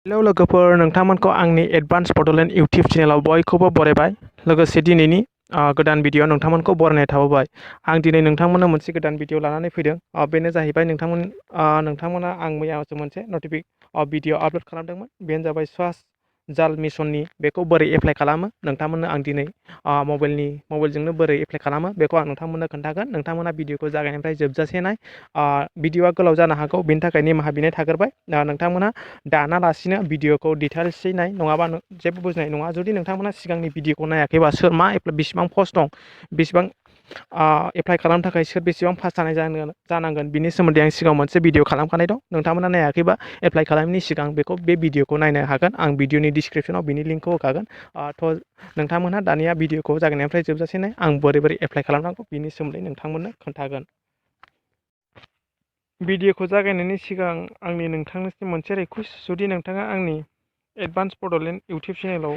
Hello लोगोफोर, नोंथांमोनखौ आंनि advance Bodoland YouTube चेनेलाव बयखौबो बरायबाय। लोगोसे दिनैनि गोदान भिडिअ नोंथांमोनखौ बरायनाय थाबावबाय। आं दिनै नोंथांमोननो मोनसे गोदान भिडिअ लानानै फैदों। बेनो जाहैबाय नोंथांमोना आं मैयासो मोनसे भिडिअ आपल'ड खालामदोंमोन। बेनो जाबाय स्वाच जाल मिशननि बेखौ बोरै एप्लाइ खालामो नोंथांमोननो आं दिनै मबाइलजोंनो बोरै एप्लाइ खालामो बेखौ आं नोंथांमोननो खोन्थागोन। नोंथांमोना भिडिअखौ जागायनायनिफ्राय जोबजासे नाय। भिडिअआ गोलाव जानो हागौ, बेनि थाखाय निमाहा बिनाय थाग्रोबाय। नोंथांमोना दानालासिनो भिडिअखौ डिटेल्सै नाय, नङाबा जेबो बुजिनाय नङा। जुदि नोंथांमोना सिगांनि भिडिअखौ नायाखैबा सोर मा बेसेबां पस्ट दं, बेसेबां एप्लाइ खालामनो थाखाय सोर बेसेबां पास जानाय जानांगोन, बिनि सोमोन्दै आं सिगाङाव मोनसे भिडिअ खालामखानाय दं। नोंथांमोना नायाखैबा एप्लाइ खालामनायनि सिगां बे भिडिअखौ नायनो हागोन। आं भिडिअनि डिसक्रिपसनाव बिनि लिंकखौ होखागोन। नोंथांमोनहा दानिया भिडिअखौ जागायनायनिफ्राय जोबजासे नाय। आं बोरै एप्लाइ खालामनांगौ बिनि सोमोन्दै नोंथांमोननो खोन्थागोन। भिडिअखौ जागायनायनि सिगां आंनि नोंथांनिसिम मोनसे रिकुवेस्ट, जुदि नोंथाङा आंनि एडभान्स बड'लेण्ड इउटिउब चेनेलाव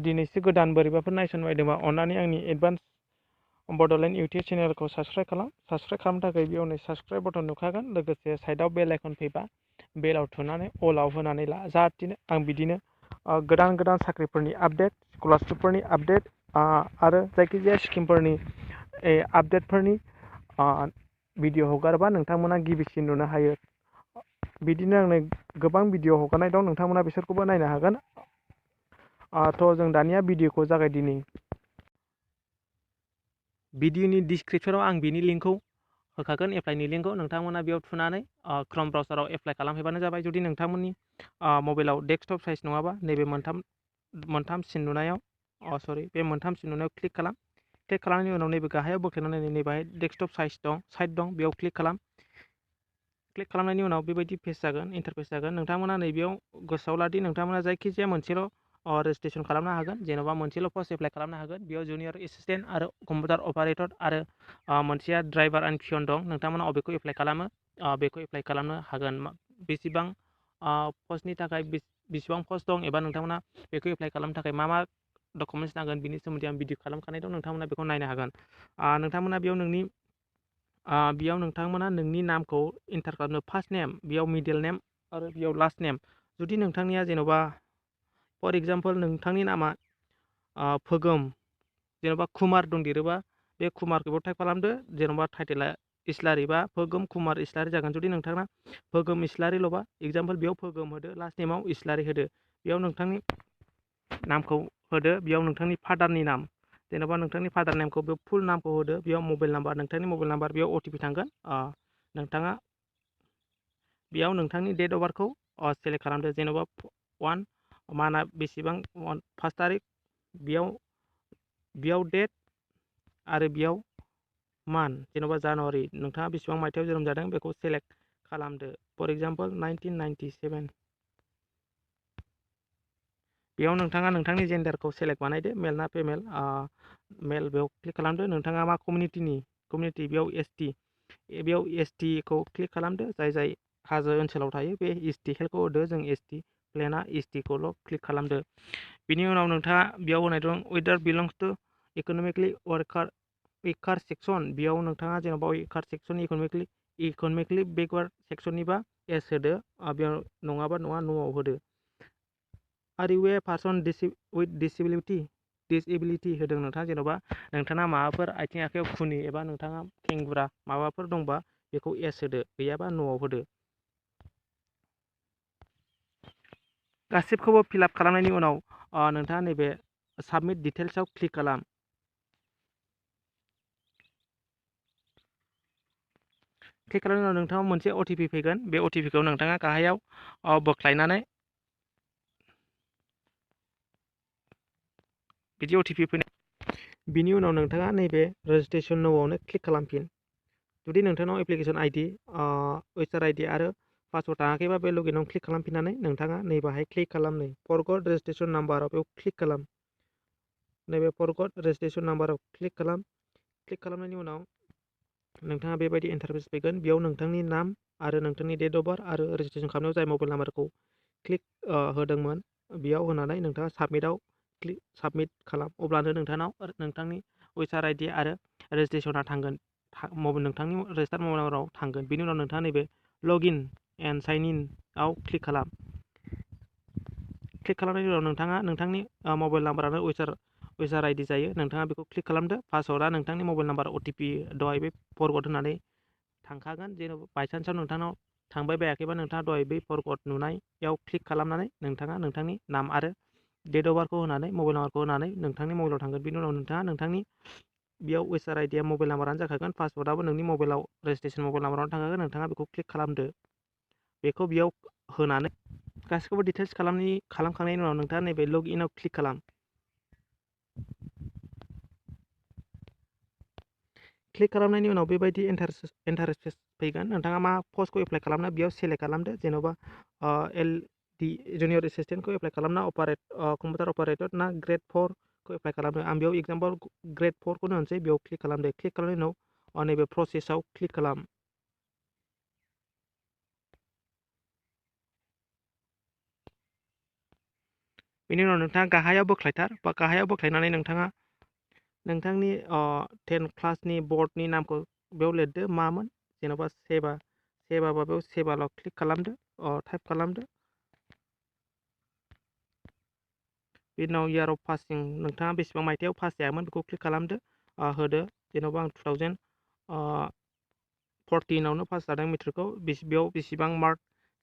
दिनैसो गोदान बोरैबाफोर नायसनबायदोंबा अन्नानै आंनि एडभान्स बड'लेण्ड इउटिउब चेनेलखौ साबस्क्राइब खालाम। साबस्क्राइब खालामनो थाखाय बेयाव साबस्क्राइब बटन नुखागोन। लोगोसे साइडआव बेल आइकन फैबा बेलाव थुनानै अलाव होनानै ला, जाहाथे आं बिदिनो गोदान साख्रिफोरनि आपडेट, स्कलारशिपफोरनि आपडेट आरो जायखिजाया स्किमफोरनि आपडेटफोरनि भिडिअ हगारोबा नोंथांमोना गिबिसिन नुनो हायो। बिदिनो आंनो गोबां भिडिअ हगारनाय दं, नोंथांमोना बिसोरखौबो नायनो हागोन। जों दानिया भिडिअखौ जागायदिनि। भिडिअनि डिसक्रिपसनाव आं बिनि लिंकखौ होखागोन, एप्लाइनि लिंकखौ। नोंथांमोना बेयाव थुनानै क्रोम ब्राउजाराव एप्लाइ खालामहैबानो जाबाय। जुदि नोंथांमोननि मबाइलाव डेस्कटप साइज नङाबा नैबे मोनथामसिन नुनायाव बे मोनथामसिन नुनायाव क्लिक खालाम। क्लिक खालामनायनि उनाव नैबे गाहायाव बोख्लायनानै नैबेहाय डेस्कटप साइट दं, बेयाव क्लिक खालाम। क्लिक खालामनायनि उनाव बेबायदि पेज जागोन, इन्टारफेस जागोन। नोंथांमोना नैबेयाव गोसोआव लादि नोंथांमोना जायखिजाया मोनसेल' रेजिस्ट्रेसन खालामनो हागोन, जेन'बा मोनसेल' पस्ट एप्लाइ खालामनो हागोन। बेयाव जुनियर एसिसटेन्ट आरो कम्पिउटार अपारेटर आरो मोनसेया ड्राइभार एन्ड पियन दं। नोंथांमोना अबेखौ एप्लाइ खालामो बेखौ एप्लाइ खालामनो हागोन। बेसेबां पस्टनि थाखाय बेसेबां पस्ट दं एबा नोंथांमोना बेखौ एप्लाइ खालामनो थाखाय मा डकुमेन्टस नांगोन बिनि सोमोन्दै आं भिडिअ खालामखानाय दं, नोंथांमोना बेखौ नायनो हागोन। नोंथांमोना बेयाव नोंथांमोना नोंनि नामखौ एन्टार खालामनो, फार्स्ट नेम, बेयाव मिडल नेम आरो बेयाव लास्ट नेम। जुदि नोंथांनिया जेन'बा फर एग्जाम्पल नोंथांनि नामा फोगोम, जेन'बा कुमार दंदेरोबा बे कुमारखौबो टाइप खालामदो। जेन'बा टाइटेला इस्लारि बा फोगोम कुमार इस्लारि जागोन। जुदि नोंथाङा फोगोम इस्लारिल'बा एग्जाम्पल बेयाव फोगोम होदो, लास्ट नेमाव इस्लारि होदो। बेयाव नोंथांनि नामखौ होदो, बेयाव नोंथांनि फादारनि नाम, जेन'बा नोंथांनि फादार नेमखौ बेयाव फुल नामखौ होदो। बेयाव मबाइल नाम्बार, नोंथांनि मबाइल नाम्बार, बेयाव OTP थांगोन। नोंथाङा बेयाव नोंथांनि डेट अफ बार्थखौ सेलेक्ट खालामदो। जेन'बा माना बेसेबां, 1 तारिख, बेयाव डेट आरो बेयाव मान, जेन'बा जानुवारि, नोंथाङा बेसेबां मायथाइयाव जोनोम जादों बेखौ सेलेक्ट खालामदो। For example 1997। बेयाव नोंथाङा नोंथांनि जेन्डारखौ सेलेक्ट बानायदो, मेल ना फिमेल। मेल, बेयाव क्लिक खालामदो। नोंथाङा मा कमिउनिटि, बेयाव ST खौ क्लिक खालामदो। जाय हाजो ओनसोलाव थायो बे ST हेल्थखौ होदो। जों ST प्लेना ST खौल' क्लिक खालामदो। बिनि उनाव नोंथाङा बेयाव होनाय दं वेदार बिलंस टु इक'नमिकलि वेकार सेक्सन। बेयाव नोंथाङा जेन'बा वेकार सेक्सननि इक'नमिकलि बेकवार्ड सेक्सननिबा एस होदो, बेयाव नङाबा नङा, न'आव होदो। आर इउ ए पार्सन विथ डिसेबिलिटि होदों नोंथाङा, जेन'बा नोंथाङा माबाफोर आथिं आखाइयाव खुनि एबा नोंथाङा खेंगुरा माबाफोर दंबा बेखौ एस होदो, गैयाबा न'आव होदो। गासिबखौबो फिलआप खालामनायनि उनाव नोंथाङा नैबे साबमिट डिटेल्सआव क्लिक खालाम। क्लिक खालामनायनि उनाव नोंथाङा मोनसे OTP फैगोन। बे OTPखौ नोंथाङा गाहायाव बोख्लायनानै बिदि OTP फैनाय, बिनि उनाव नोंथाङा नैबे रेजिस्ट्रेसन न'आवनो क्लिक खालामफिन। जुदि नोंथांनाव एप्लिकेसन ID, वेबसाइट ID आरो पासवर्ड थाङाखैबा बे लगिनाव क्लिक खालामफिननानै नोंथाङा नैबाहाय क्लिक खालाम। फरगट रेजिस्ट्रेसन नाम्बाराव बेयाव क्लिक खालाम। नैबे फरगट रेजिस्ट्रेसन नाम्बाराव क्लिक खालाम। क्लिक खालामनायनि उनाव नोंथाङा बेबायदि इन्टारफेस फैगोन। बेयाव नोंथांनि नाम आरो नोंथांनि डेट अफ बार्थ आरो रेजिस्ट्रेसन खालामनायाव जाय मबाइल नाम्बारखौ क्लिक होदोंमोन बेयाव होनानै नोंथाङा साबमिट खालाम। अब्लानो नोंथांनाव नोंथांनि वेबसाइट ID आरो रेजिस्ट्रेसना थांगोन, नोंथांनि रेजिस्टार्ड मबाइल नाम्बाराव थांगोन। बिनि उनाव नोंथाङा नैबे लगइन एन्ड साइन इन आव क्लिक खालाम। क्लिक खालामनायनि उनाव नोंथाङा नोंथांनि मबाइल नाम्बारानो इउजार आइडि जायो। नोंथाङा बेखौ क्लिक खालामदो। पासवर्डआ नोंथांनि मबाइल नाम्बार OTP दहाय बे फरवर्ड होनानै थांखागोन। जेनेबा बायसान्सआव नोंथांनाव थांबाय बायाखैबा नोंथाङा दहाय बै फरवर्ड नुनायाव क्लिक खालामनानै नोंथाङा नोंथांनि नाम आरो डेट अफ बार्थखौ होनानै मबाइल नाम्बारखौ होनानै नोंथांनि मबाइलाव थांगोन। बेनि उनाव नोंथाङा नोंथांनि बेयाव इउजार आइडिया मबाइल नाम्बारानो जाखागोन। पासवर्डआबो नोंनि मबाइलाव रेजिस्ट्रेसन मबाइल नाम्बारावनो थाखागोन। नोंथाङा बेखौ क्लिक खालामदो। बेखौ बेयाव होनानै गासिखौबो डिटेल्स खालामखांनायनि उनाव नोंथाङा नैबे लगइनआव क्लिक खालाम। क्लिक खालामनायनि उनाव बेबायदि इन्टारफेस फैगोन। नोंथाङा मा पस्टखौ एप्लाइ खालामनो बेयाव सेलेक्ट खालामदो। जेन'बा LD जुनियर एसिस्टेन्टखौ एप्लाइ खालामना कम्पिउटार अपारेटर ना ग्रेड 4खौ एप्लाइ खालामदो। आं बेयाव एग्जाम्पल ग्रेड 4खौनो होनोसै। बेयाव क्लिक खालामदो। क्लिक खालामनायनि उनाव नैबे प्रसेसआव क्लिक खालाम। बेनि उनाव नोंथाङा गाहायाव बोख्लायनानै नोंथाङा नोंथांनि 10 क्लासनि बर्डनि नामखौ बेयाव लिरदो। मामोन जेन'बा सेबाबा बेयाव सेबाल' क्लिक खालामदो। टाइप खालामदो। बेनि उनाव इयार अफ पासिं नोंथाङा बेसेबां मायथाइयाव पास जायामोन बेखौ क्लिक खालामदो। होदो। जेन'बा आं 2014आवनो पास जादों मेट्रिकखौ। बेयाव बेसेबां मार्क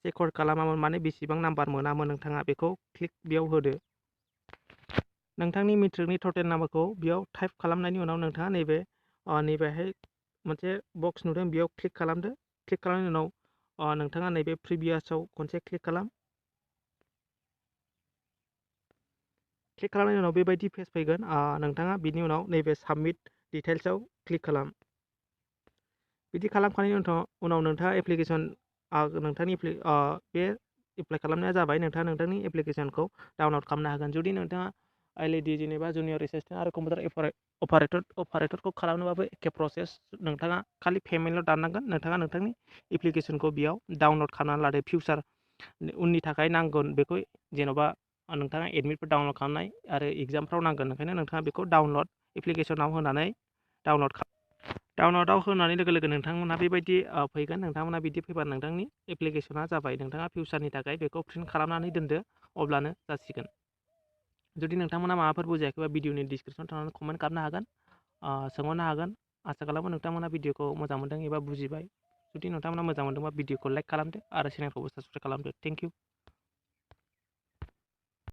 रेकर्ड खालामामोन माने बेसेबां नाम्बार मोनामोन नोंथाङा बेखौ क्लिक बेयाव होदो। नोंथांनि मेट्रिकनि टटेल नाम्बारखौ बेयाव टाइप खालामनायनि उनाव नोंथाङा नैबेहाय मोनसे बक्स नुदों बेयाव क्लिक खालामदो। क्लिक खालामनायनि उनाव नोंथाङा नैबे प्रिभियासआव खनसे क्लिक खालाम। क्लिक खालामनायनि उनाव बेबायदि पेज फैगोन। नोंथाङा बिनि उनाव नैबे साबमिट डिटेल्सआव क्लिक खालाम। बिदि खालामखांनायनि उनाव नोंथाङा नोंथांनि बे एप्लाइ खालामनाया जाबाय। नोंथाङा नोंथांनि एप्लिकेसनखौ डाउनलड खालामनो हागोन। जुदि नोंथाङा LD जेनेबा जुनियर एसिस्टेन्ट आरो कम्पिउटार अपारेटरखौ खालामनोबाबो एखे प्रसेस। नोंथाङा खालि पेमेन्टल' दाननांगोन। नोंथाङा नोंथांनि एप्लिकेसनखौ बेयाव डाउनलड खालामनानै लादो। फिउचार उननि थाखाय नांगोन बेखौ। जेन'बा नोंथाङा एडमिटफोर डाउनलड खालामनाय आरो एग्जामफ्राव नांगोन। ओंखायनो नोंथाङा बेखौ डाउनलड एप्लिकेसनाव होनानै डाउनलडआव होनानै लोगो लोगो नोंथांमोनहा बेबायदि फैगोन। नोंथांमोनहा बिदि फैबा नोंथांनि एप्लिकेसना जाबाय। नोंथाङा फिउचारनि थाखाय बेखौ प्रिन्ट खालामनानै दोनदो। अब्लानो जासिगोन। जुदि नोंथांमोना माबाफोर बुजियाखैबा भिडिअनि डिसक्रिपसनाव थांनानै कमेन्ट खालामनो हागोन। सोंहरनो हागोन। आसा खालामो नोंथांमोना भिडिअखौ मोजां मोनदों एबा बुजिबाय। जुदि नोंथांमोना मोजां मोनदोंबा भिडिअखौ लाइक खालामदो आरो चेनेलखौबो साबस्क्राइब खालामदो। Thank you.